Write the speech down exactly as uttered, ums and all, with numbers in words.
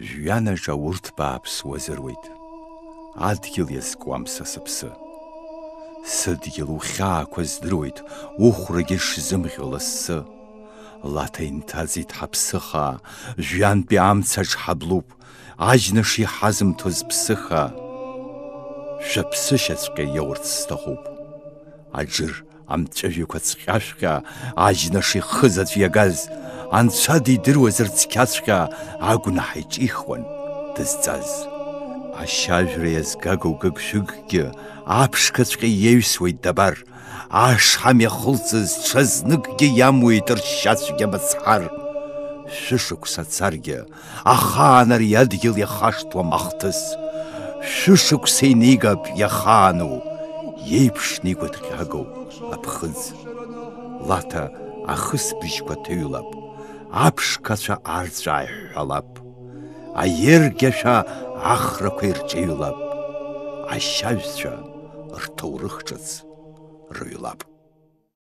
Жәҩанаҿ аурҭ бааԥс уазыруеит, адгьыл иазкуам са сыԥсы. Сыдгьыл ухьаақәа здыруеит, ухәрагьы шзымӷьо лассы. Лаҭа инҭаӡит ҳаԥсыхаа, жәҩантәи амцаҿ ҳаблуп, аџьныш иҳазымҭоз ԥсыха. Шәаԥсышьаҵәҟьа иаурц сҭахуп. Аџыр амҵәыжәҩақәа цҟьашәҟьа, аџьныш ихы заҵә иагаз, анцәа дидыруазар цқьаҵәҟьа агәнаҳа иҿихуан дызҵаз. Ашьажәра иазгагоу гыгшәыггьы аԥшқаҵәҟьа иеҩсуеит дабар, ашҳам иахылҵыз ҽазныкгьы иамуит ршьацәгьа мыцҳар. Шәышықәса царгьы, ахаан ари адгьыл иахашҭуам ахҭыс. Шәышықәса инеигап иахаану, иеиԥшны игәыҭҟьагоу аԥхыӡ. Лаҭа ахысбыжьқәа ҭыҩлап, аԥшқацәа арҵәаа иҳәҳәалап, аергьашәа ахрақәа ирҿыҩлап, ашьажәцәа рҭоурых ҿыц рыҩлап.